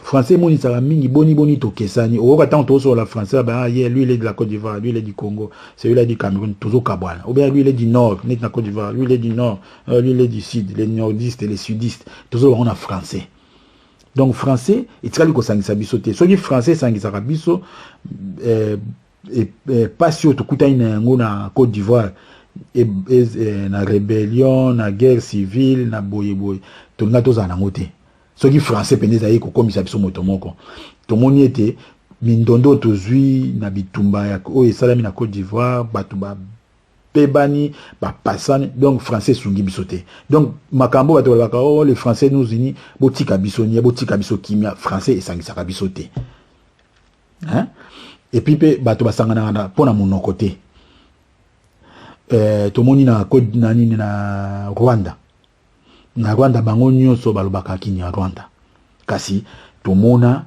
Français emonisaka mingi boni boni tokesani. Oyoka ntango tozosolola français, ba ah, yeah, lui il est de la Côte d'Ivoire, lui il est du Congo, celui-là du Cameroun, tozokabwana. Ou bien lui il est du Nord, neti na Côte d'Ivoire, lui il est du Nord, lui il est du Sud, les nordistes, les sudistes, tozoloba ngo na français. Donc français etikali kosangisa biso te. Soki français esangisaka biso, pasi oyo tokutani na yango na Côte d'Ivoire, na rébellion, na guerre civile, na boye boye, tolinga tozala nango te. Soki français mpenza ezali kokomisa biso moto moko, tomoni ete mindondo tozwi na bitumba oyo esalami na Côte d'Ivoire, bato bapebani, bapasani. Donc français esungi biso te. Donc makambo bato balobaka, oh, le français nous unit, botika biso nie, botika biso kimia. Français esangisaka biso te, hein? Et puis mpe bato basanganaka mpo na monoko te. Tomoni na Côte na nini, na Rwanda. Na Rwanda bango nyonso balobaka Kinyarwanda, kasi tomona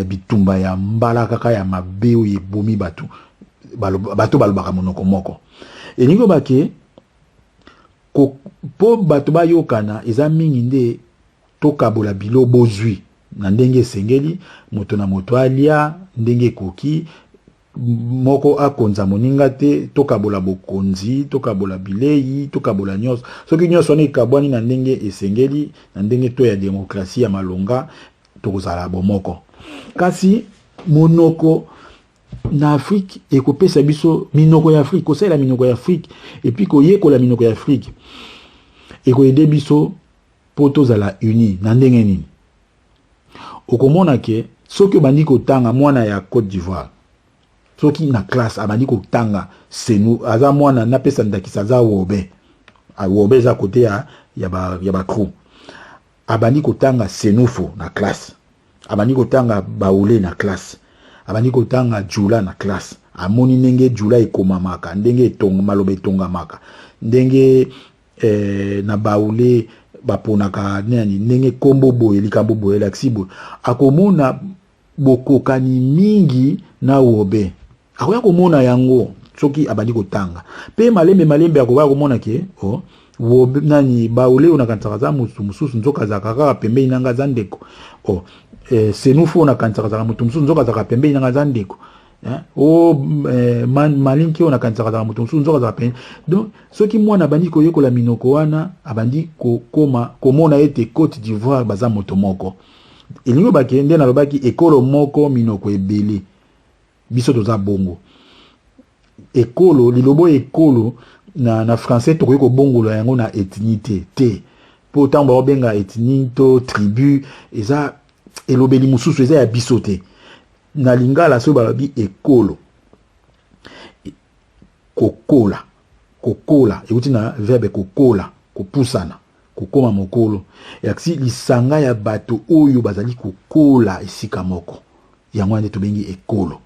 bitumba ya mbala kaka ya mabe oyo ebomi bato. Bato balobaka monoko moko. Elingi obake mpo bato bayokana eza mingi nde tokabola bilo bozwi na ndenge esengeli, moto na moto alia ndenge ekoki, moko akonza moninga te. Tokabola bokonzi, tokabola bilei, tokabola nyonso. Soki nyonso wana ekabwani na ndenge esengeli, na ndenge to ya demokrasie ya malonga, tokozala bomoko. Kasi monoko na Afrique ekopesa biso minoko ya Afrique, kosalela minoko ya Afrique et puis koyekola minoko ya Afrique ekoaider biso mpo tozala uni. Na ndenge nini? Okomona ke soki obandi kotanga, mwana ya Côte d'Ivoire soki na classe abandi kotanga senu, aza mwana, napesa ndakisa, aza Wobe. Wobe eza kote ya baKrou. Abandi kotanga Senufo na classe, abandi kotanga Baoulé na classe, abandi kotanga Jula na classe, amoni ndenge Jula ekomamaka, ndenge maloba etongamaka, ndenge na Baoulé baponaka nani, ndenge nkombo boye, likambo boye elakisi boye, akomona bokokani mingi na Wobe. Akoya komona yango soki abandi kotanga mpe malembe malembe akoya komona ke oh, Wobe nani, Baoulé oyo nakanisaka aza motu mosusu, nzoka azalaka kaka pembeni nanga, aza ndeko. Oh, Senufo oyo nakanisaka azalaka motu mosusu, nzoka azalaka pembeni nanga, aza ndeko. O Malinki oyo nakanisaka azalaka moto mosusu, nzoka azalaka pembeni. Donc soki mwana abandi koyekola minoko wana, abandi kokoma komona ete Côte d'Ivoire baza moto moko. Elingi obake nde nalobaki ekolo moko, minoko ebele. Biso toza bongo. Ekolo, lilobo ekolo na français tokoki kobongola yango na ethnie te te, mpo ntango baobenga ethnie to tribu, eza elobeli mosusu, eza ya biso te. Na lingala soki balobi ekolo, kokola, kokola euti na verbe kokola, kopusana, kokoma mokolo. Elakisi lisanga ya bato oyo bazali kokola esika moko. Yango wana nde tobengi ekolo.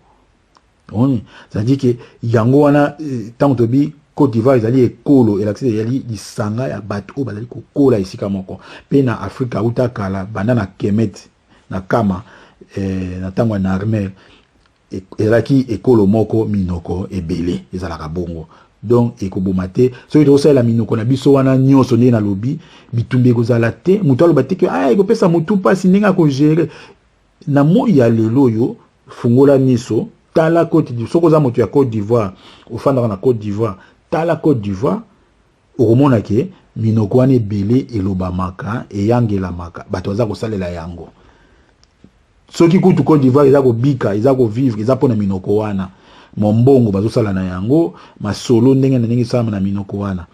C'est-à-dire ke yango wana, ntango tobi Côte d'Ivoire ezali ekolo, elakisi ezali lisanga ya bato oyo bazali kokola esika moko. Mpe na Afrika, auta kala, banda na Kemet, na Kama, na ntango ya Narmer, ezalaki ekolo moko, minoko ebele. Ezalaka bongo. Donc ekoboma te soki tokosalela minoko na biso wana nyonso. Ndenge nalobi, bitumba ekozala te. Moto aloba te ke ah, ekopesa motu mpasi ndenge akogérer. Na moi ya lelo oyo, fungola miso, tala Côte d'Ivoire. Soki oza moto ya Côte d'Ivoire, ofandaka na Côte d'Ivoire, tala Côte d'Ivoire, okomona ke minoko wana ebele elobamaka, eyangelamaka, bato baza kosalela yango. Soki kutu Côte d'Ivoire eza kobika, eza kovivre, eza mpona minoko wana. Mombongo bazosala na yango, masolo ndenge na ndenge esalama na minoko wana.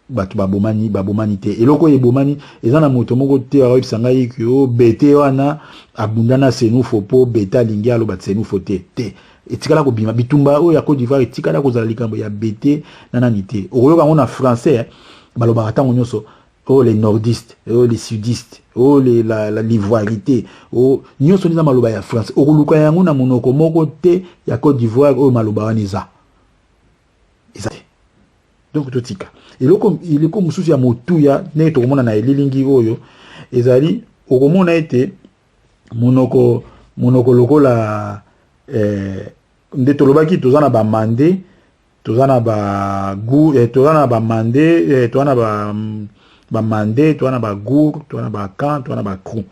Bato babomani, babomani te. Eloko oyo ebomani eza na moto moko te akoyebisa ngai ke o Bété wana abunda na Senufo mpo Bété alingi aloba Senufo te. Te, etikala kobima bitumba oyo ya Côte d'Ivoire, etikala kozala likambo ya Bété na nani te. Okoyoka yango na français, balobaka ntango nyonso, oh, les nordistes, oh, les sudistes, oh, les, la, la l'ivoirité, oh, nyonso eza maloba ya français. Okoluka yango na monoko moko te ya Côte d'Ivoire oyo maloba wana eza te. Donc totika eloko, eloko mosusu ya motuya ndenge tokomona na elilingi oyo ezali, okomona ete monoko monoko lokola nde tolobaki, toza na bamande, toza na bagu, toza na bamande, toza na bamande, toza na bagour, toza na bakan, toza na bakru.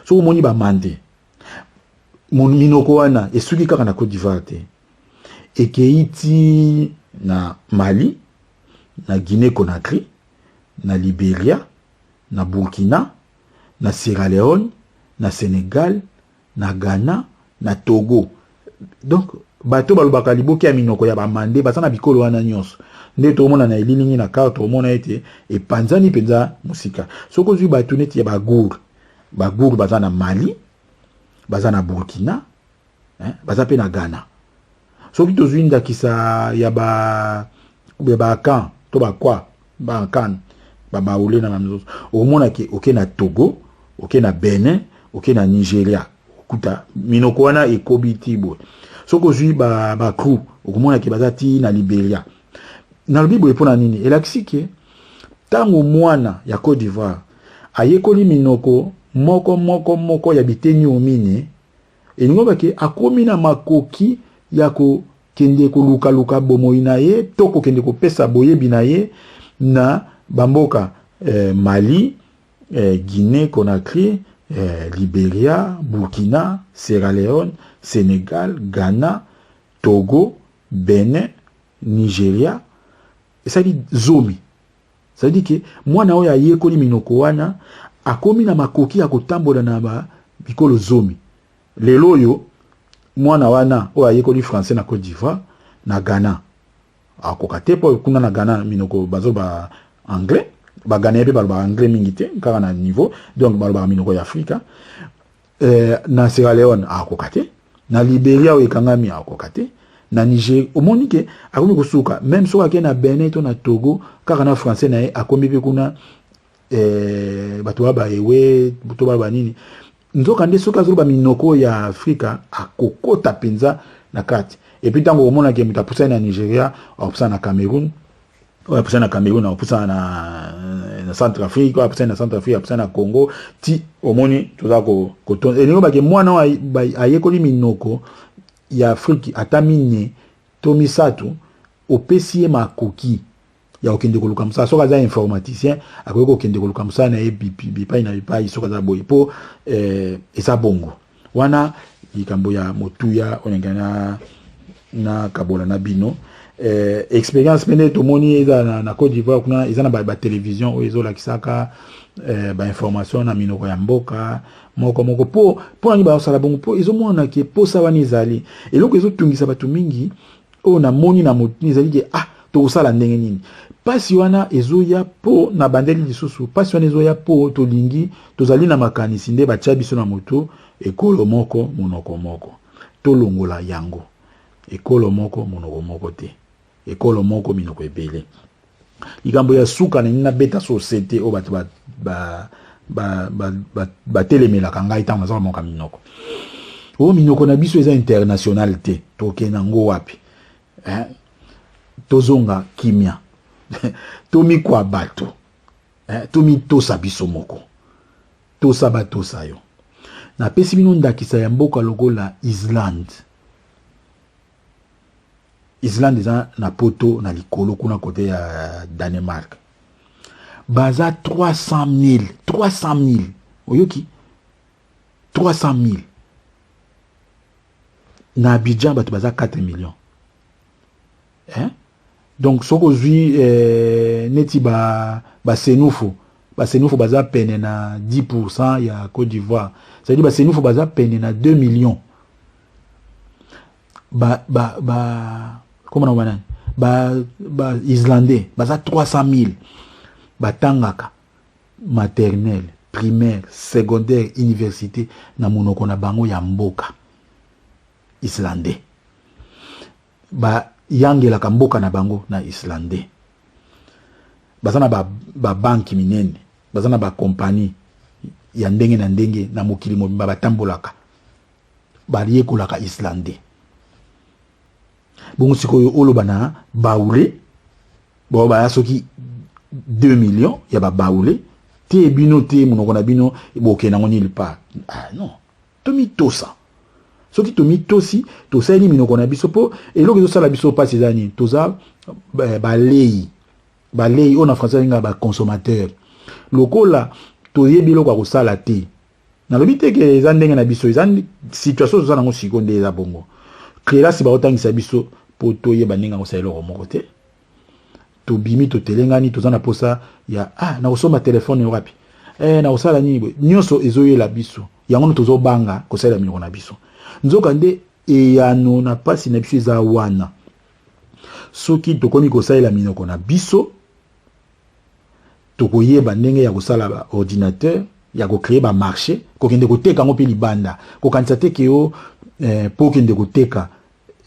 Soki omoni bamande, minoko wana esuki kaka na Côte d'Ivoire te, ekei ti na Mali, na Guinée Conakry, na Liberia, na Burkina, na Sierra Leone, na Sénégal, na Ghana, na Togo. Donc bato balobaka liboki ya minoko ya bamande baza na bikolo wana nyonso. Nde tokomona na elilingi na carte, tokomona ete epanzani mpenza mosika. Soki ozwi bato neti ya bagour, bagour baza na Mali, baza na Burkina, baza mpe na Ghana. Soki tozwi ndakisa ya ba ya bakan to bakwa, bakan, babaule na bamisusu, okomona ke oke na Togo, oke na Benin, oke na Nigeria, okuta minoko wana ekobi ti boye. Soki ozwi bakru, okomona ke baza ti na Liberia. Nalobi boye mpo na nini? Elakisi ke ntango mwana ya Côte d'Ivoire ayekoli minoko moko moko moko ya biteni oyo mine, elingi olobake akomi na makoki ya kokende kolukaluka bomoi na ye to kokende kopesa boyebi na ye na bamboka Mali, Guinée Conakry, Liberia, Burkina, Sierra Leone, Sénégal, Ghana, Togo, Benin, Nigeria. Esali 10. Ça veut dire ke mwana oyo ayekoli minoko wana akomi na makoki ya kotambola na ba bikolo 10. Lelo oyo mwana wana oyo ayekoli français na Côte d'Ivoire, na Ghana akoka te, mpo kuna na Ghana minoko bazoba anglais. Baghanéen mpe balobaka anglais mingi te, kaka na niveau, donc balobaka minoko ya Afrika. Na Sierra Leone akoka te, na Liberia oyo ekangami akoka te, na Niger omoni ke akomi kosuka. Même soki akei na Benin to na Togo, kaka na français na ye akomi mpe kuna, bato ba baewe to ba banini. Nzoka nde soki azoloba minoko ya Afrika, akokota mpenza na kati. Et puis ntango omonaki moto apusani na Nigeria, akopusana na Cameroun, oyo apusani na Cameroun akopusana na Centre Afrique, oyo apusani na Centre Afrique apusani na Congo, ti omoni toza kotonda. Elingi bake mwana oyo ayekoli minoko ya Afrique ata mine to misato, opesi ye makoki ya kokende koluka mosala. Soki aza informaticien, akoki kokende koluka mosala na ye bipai na bipai. Soki aza boye mpo eza bongo. Wana likambo ya motuya oyo nalingi na kabola na bino, expérience mpe nde tomoni eza na Côte d'Ivoire. Kuna eza na batélévision oyo ezolakisaka bainformation na minoko ya mboka moko moko. Mpo nani bazosala bongo? Mpo ezomonana ke posa wana ezali. Eloko ezotungisa bato mingi oyo namoni na motuni ezali ke tokosala ndenge nini? Mpasi wana ezoya mpo na bandeli lisusu. Mpasi wana ezoya mpo tolingi, tozali na makanisi nde batia biso na motu: ekolo moko, monoko moko. Tolongola yango. Ekolo moko, monoko moko te, ekolo moko, minoko ebele. Likambo ya suka nalingi nabeta so sete oyo bato batelemelaka ngai ntango naza komoka minoko oyo, minoko na biso eza international te, tokende yango wapi, eh? Tozonga kimia, tomikwa bato, eh? Tomitosa biso moko, tosa batosa yo. Napesi bino ndakisa ya mboka lokola Islande. Islande eza na poto na likolo kuna, côté ya Danemark. Baza 300 000, 300 000, oyoki, 300 000. Na Abidjan bato baza 4 millions, hein? Donc soki ozwi neti basenufo, basenufo baza pene na 10% ya Côte d'Ivoire, c'est-à-dire basenufo baza pene na 2 millions. Ba ba ba comment na banani, ba islandais baza 300 000. Batangaka maternelle, primaire, secondaire, université na monoko na bango ya mboka islandais. Bayangelaka mboka na bango na islandais. Baza na babanki ba minene, baza na bakompani ya ndenge na ndenge na mokili mobimba. Batambolaka, bayekolaka islandais. Bongo sikoyo oloba na baule. Bon, baya soki 2 millions ya babaoulé te, bino te, monoko na bino bokende yango nulle part. Ah non, tomitosa. Soki tomitosi, tosaleli minoko na biso, mpo eloko ezosala biso mpasi eza nini? Toza balei, balei oyo na français alingaka baconsommateur. Lokola toyebi eloko ya kosala te, nalobi te ke eza ndenge na biso, eza situation toza nango sikoyo nde eza bongo. Kelasi baotangisa biso mpo toyeba ndenge ya kosala eloko moko te. Tobimi, totelengani, toza na posa ya nakosomba telefone wapi, nakosala nini boye, nyonso ezoyela biso yango no tozobanga kosalela minoko na biso. Nzoka nde eyano na mpasi na biso eza wana. Soki tokomi kosalela minoko na biso, tokoyeba ndenge ya kosala baordinateur, ya kocréer bamarché, kokende koteka yango mpe libanda. Kokanisa te ke yo mpo okende koteka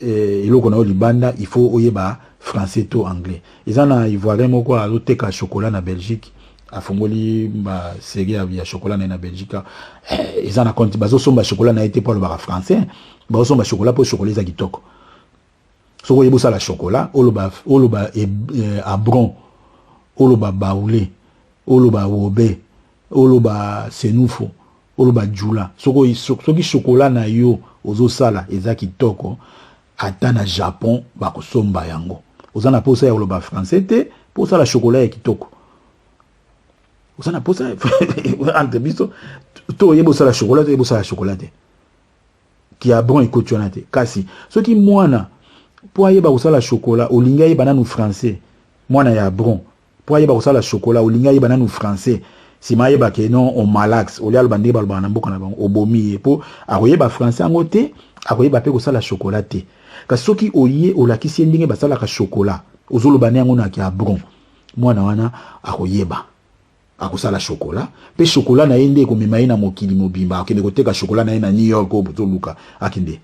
eloko na yo libanda, il faut oyeba français to anglais. Eza na Ivoirien moko azoteka chocolat na Belgique, afongoli basérie ya chocolat na ye na Belgique. Eza na compte, bazosomba chocolat na ye te mpo alobaka français, bazosomba chocolat mpo chocolat eza kitoko. Soki oyebi osala chocolat, oloba abron, oloba baoulé, oloba wobe, oloba senufo, oloba jula, soki chocolat na yo ozosala eza kitoko, ata na Japon bakosomba yango. Oza na posa ya koloba français te mpo osala chocolat ya kitoko. Oza na posa entre biso to oyeba osala chocolat, to oyeba osala chocolat te, kiabron ekoti wana te. Kasi soki mwana mpo ayeba kosala chocolat, olingi ayeba nanu français, mwana ya abron mpo ayeba kosala chocolat, olingi ayeba nanu français, nsima ayeba ke non, omalax olia, aloba ndenge balobaka na mboka na bango, obomi ye, mpo akoyeba français yango te, akoyeba mpe kosala chocolat te. Kasi soki oye olakisi ye ndenge basalaka chocolat, ozoloba na yango na kiabron, mwana wana akoyeba, akosala chocolat, mpe chocolat na ye nde ekomema ye na mokili mobimba. Akende koteka chocolat na ye na New York oyo bozoluka, akende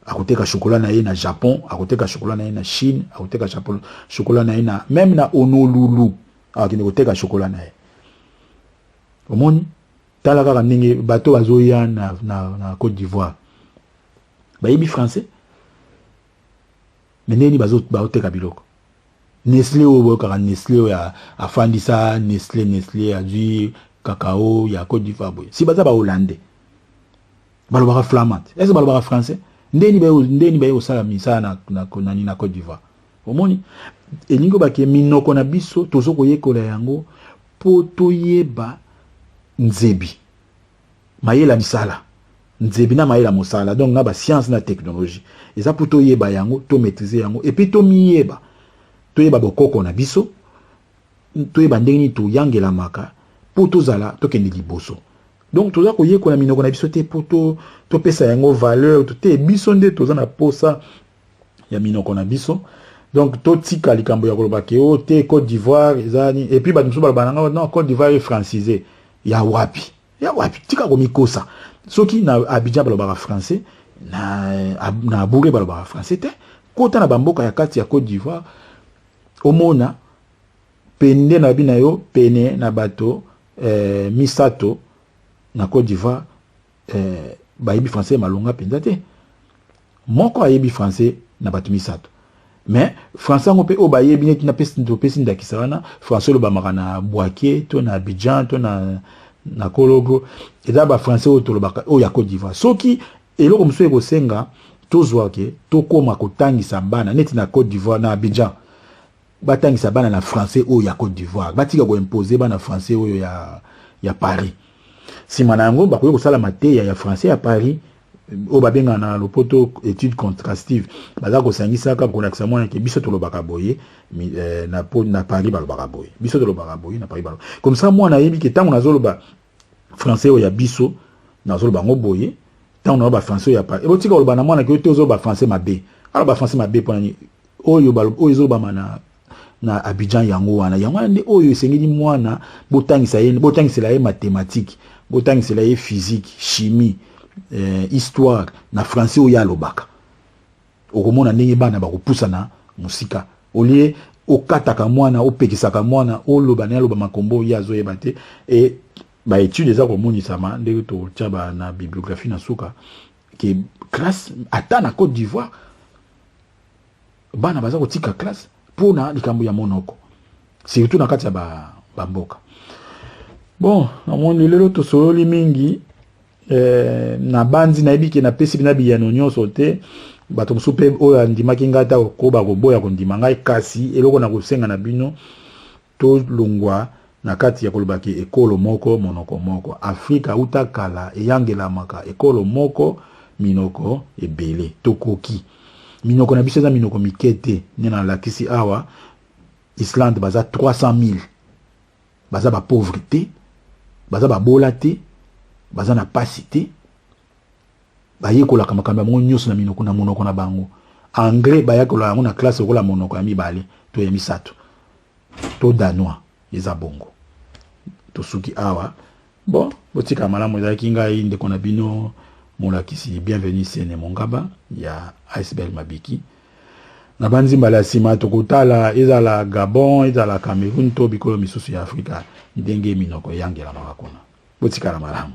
akoteka chocolat na ye na Japon, akoteka chocolat na ye na Chine, akoteka chocolat na ye na même na Honolulu, akende koteka chocolat na ye. Omoni, tala kaka ndenge bato bazoya na Côte d'Ivoire, bayebi français, mais ndenge nini bazoteka biloko? Nestlé oyo boyokaka, Nestlé oyo afandisa Nestlé, Nestlé azwi cacao ya Côte d'Ivoire boye, si baza Bahollandais, balobaka flamand, est-ce balobaka français? Ndeni baye kosala misala na Côte d'Ivoire? Omoni, elingi obake minoko na biso tozo koyekola yango mpo toyeba nzebi, mayela misala, nzebi na mayela mosala, donc na bascience na technologie, eza mpo toyeba yango, tomaîtrise yango, et puis tomiyeba, toyeba bokoko na biso, toyeba ndenge nini toyangelamaka mpo tozala tokende liboso. Donc toza koyekola minoko na biso te mpo topesa yango valeur te. Biso nde toza na posa ya minoko na biso. Donc totika likambo ya koloba ke o te, Côte d'Ivoire eza nini. Et puis bato mosusu baloba nanga: non, Côte d'Ivoire e francisé. Ya wapi? Ya wapi? Tika komikosa. Soki na Abidjan balobaka français, na Abouré balobaka français te. Kota na bamboka ya kati ya Côte d'Ivoire, omona pende na bina yo pene na bato 3 na Côte d'Ivoire bayebi français malonga mpenza te. Moko ayebi français na bato 3. Mais français yango mpe oyo bayebi, neti topesi ndakisa wana, français olobamaka na Bouaké to na Abidjan to na Korhogo, eza bafrançais oyo tolobaka oyo ya Côte d'Ivoire. Soki eloko mosusu ekosenga tozwa ke tokóma kotangisa bana neti na Côte d'Ivoire, na Abidjan, batangisa bana na français oyo ya Côte d'Ivoire, batika koimpose bana français oyo ya Paris. Nsima na yango bakoki kosala mateya ya français ya Paris oyo babengaka na lopoto étude contrastive. Baza kosangisaka, kolakisa mwana ke biso tolobaka boye na Paris balobaka boye, biso tolobaka boye, na Paris balobaka comme ça. Mwana ayebi ke ntango nazoloba français oyo ya biso, nazoloba yango boye, ntango naloba français oyo ya Paris. Ebotika koloba na mwana ke te, ozoloba français mabe. Aloba français mabe mpona nini? Oyo ezolobama na Abidjan, yango wana, yango wana nde oyo esengeli mwana botangisa ye. Botangisela ye mathématique, botangisela ye physique, chimie, histoire na français oyo alobaka. Okomona ndenge bana bakopusana mosika. Olie okataka mwana, opekisaka mwana oloba na ye, aloba makombo ye azoyeba te. E baétude eza komonisama ndenge totia na bibliographie na suka ke classe, ata na Côte d'Ivoire, bana baza kotika classe. Mpona likambo ya monoko, surtout na kati ya bamboka. Bon, namoni lelo tosololi mingi. Nabanzi nayebi ke napesi bino biyano nyonso te. Bato mosusu mpe oyo andimaki ngai ta koba koboya kondima ngai, kasi eloko na kosenga na bino, tolongwa na kati ya kolobaki ekolo moko, monoko moko. Afrika uta kala eyangelamaka ekolo moko, minoko ebele. Tokoki, minoko na biso eza minoko mike te. Nde nalakisi awa, Islande baza 300 000, baza bapauvre te, baza babola te, baza na pasi te. Bayekolaka makambo yango nyonso na minoko, na monoko na bango. Anglais bayekolaka yango na classe lokola monoko ya mibale to ya misato, to danois. Eza bongo. Tosuki awa. Bon, botika malamu. Ezalaki ngai, ndeko na bino, molakisi Bienvenu Sene Mongaba ya Iceberg Mabiki. Na banzi mbala ya nsima tokotala, ezala Gabon, ezala Cameroun to bikolo misusu ya Afrika, ndenge minoko eyangelamaka kuna. Botikala malamu.